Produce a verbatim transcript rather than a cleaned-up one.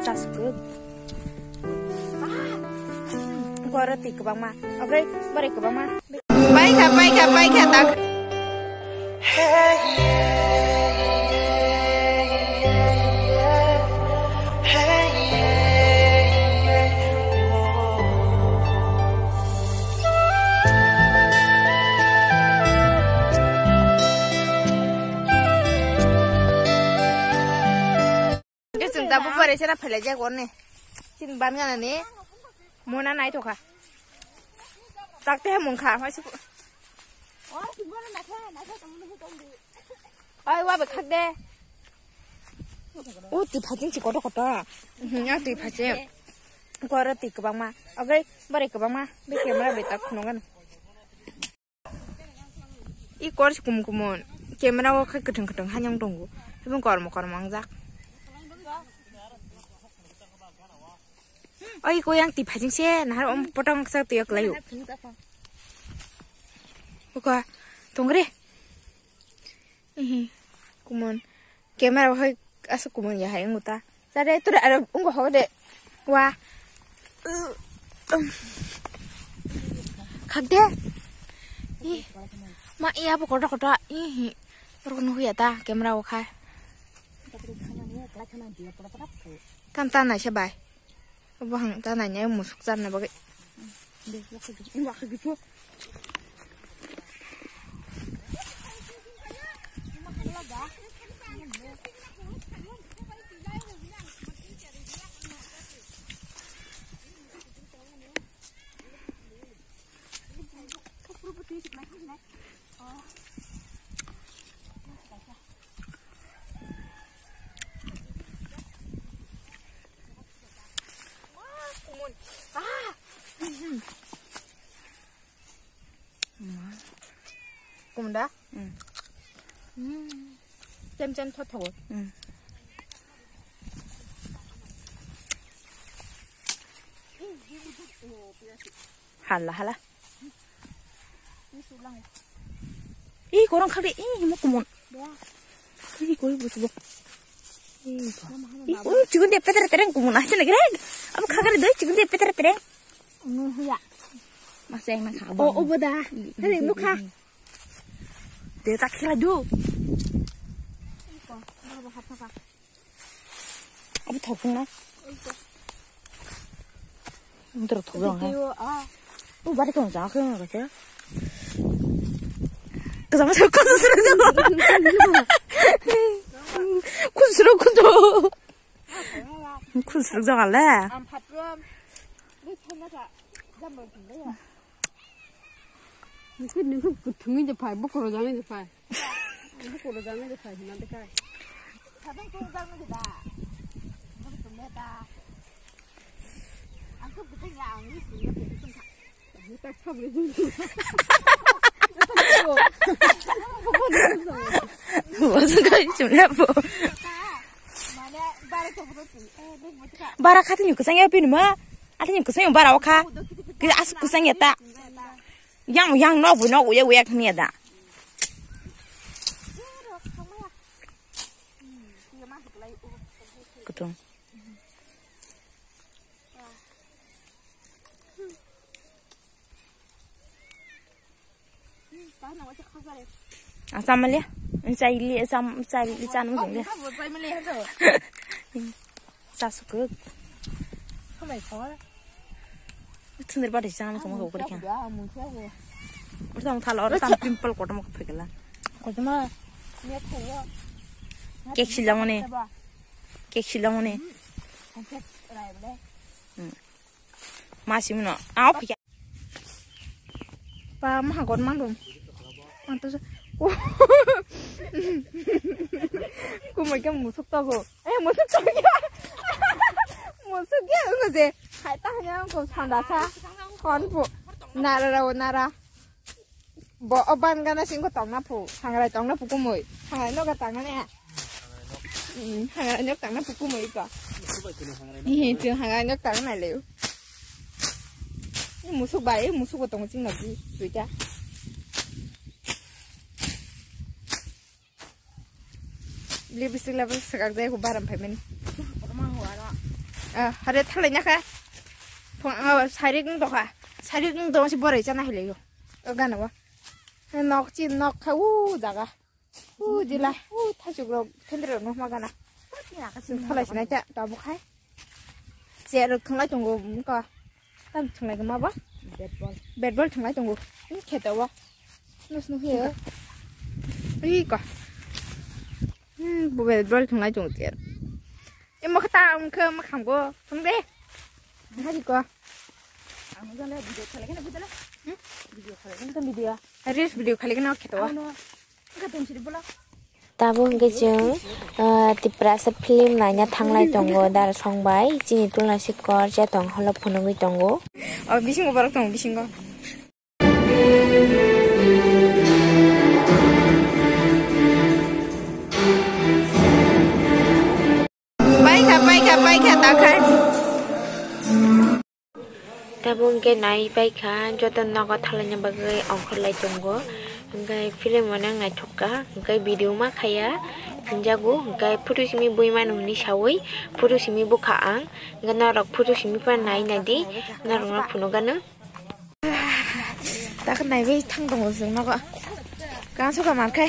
Tasuk. Goro twi kwbangma. Oke, bari kwbangma. Paikha, paikha, paikha, tak. Hwnkhe chwng tabuk pore sera phailaijak one. Chini ban ganani mona naithokha. Takte mungkha, mai suku. Oi, wa be khak de. O twi phaching si kotor kotor. Mhm, ya twi phaching. Koro twi kwbangma. Oke, bari kwbangma. Be camera be tak khunungan. I kor si kumun kumun. Camera o khai kwthwng kwthwng hanyang tongo. Hibung kormo kormo wngjak. Oi ko yang twi phaching se nahar om potong sak twi kwlaio. Ko tongre. Ihi, kumun. Camera hai asa kumun ya hai ungu ta. Sare tu ada ungu ho de. Wa. Khak de. Ih. Ma iya bo kotor kotor. Ihi. Rukun huya ta camera o khai. Tam ta nai se bai. Obo hang ta nai nai musuk charna bagwi. Kumda? Chem chem thot thogo. Hala hala. Ih, korang khakde, ih, mo kumon. Ih, koi busu bo. Ih, ko. Ih, ui, chigun de petere tereng kumon, aja lagi reng. Abo khakare doi, chigun de petere tereng. Unu huya. Masih yang nak kabang. Oh, obo da. Hei, mukha. De tak kira du. Iko, abo hapaka. Abo thok phung na. Ntro thok dong ha. Iko, ah. U bari kong ja kong ga cha. Ka sama sa kong sura ja. Kong sura kong do. Kong sura ja le. Am phatro. Ni thana ka. Jam bang thung ya. Nungkhe nungkhe kuthungwi je phai, bokoro jangwi je phai. Bokoro jangwi je phai hwnna de kai. Sabang kong jangwi je da. Bokoro tum da. Ang khe kuthung ya, ang ni sing ya, kuthung kha. Ni tak sabri jung. Wasu kai chum le po. Mane bare ko bro tu. Eh, bek mo ka. Bara khati ni kusang ya pin ma. Ati ni kusang bara o kha. Ki as kusang ya ta. Yang, yang, nok bu, nok uya, uya khani ada. Kutung. Asam malia, insai li, asam, insai li, chan mo jong dia. Sasuk. Hamai khawa. Thundir bari chang mo kamo kori kya. Ur tang thalo, ur tang pimple kotor mo phekela. Kotor ma. Cake silang mone. Cake silang mone. Masih mana? Apa ya? Pa maha gon malum. Anto sa. Kumai ke musuk tago. Eh, musuk tago ya. Musuk ya, enggak sih. Hai tah nya ko sanda sa. Kon pu. Nara rawo nara. Bo o ban gana sing ko tongna pu. Hangrai tongna pu kumui. Hangrai no ga tangna ne. Hmm, hangrai no tangna pu kumui ko. Ni tu hangrai no tangna le. Ni musuk bai, musuk bo tongo chini nokni duita. Lipstick laba swkak jai ko baram phaimani. Orma ho aro. Ah, hare thalai nyakha. Phung, ah, sarik wng dokha. Sarik wng dong si borai chana hilaiyo. O gana wa. Nok chi nok kha u jaga. U jila. U thachuk rok thendra rok nokma gana. Thalai sinai ta tabu khai. Chair rok thwnglai tongo, wngkha. Tam thwnglai ma ba? Bat ball. Bat ball thwnglai tongo. Wng khe to wa. Nus nus ya. Ui ko. Hmm, bu bat ball thwnglai tongo chair. E mo kha ta wng kha ma kham go. Thung de. Hari ko. Ang jale video khalai kana video la. Hmm? Video khalai kana video. Reels video khalai kana khe to wa. Ano. Wng kha tong siri bola. Tabuk hwnkhe chwng, ah, Tiprasa film naina thanglai tongo, Dara Song bai. Chini tulna sikor chetong holo phunugwi tongo. O bisingo borok tongo, bisingo. Paikha, paikha, paikha, takhai. Tabuk hwnkhe nai paikha, joto nogo thalaina bagwi ongkhorlai tongo. Hwnkhe film o nang naithok kha, hwnkhe video ma khaya, hwnjago, hwnkhe photo simi buimano hwnwi sawi, photo simi bukha ang, hwnkhe norok photo simi phano nai naidi, norokno phunukgano. Takhe naiwi thang tongo chwng nogo. Kansukha mankhe.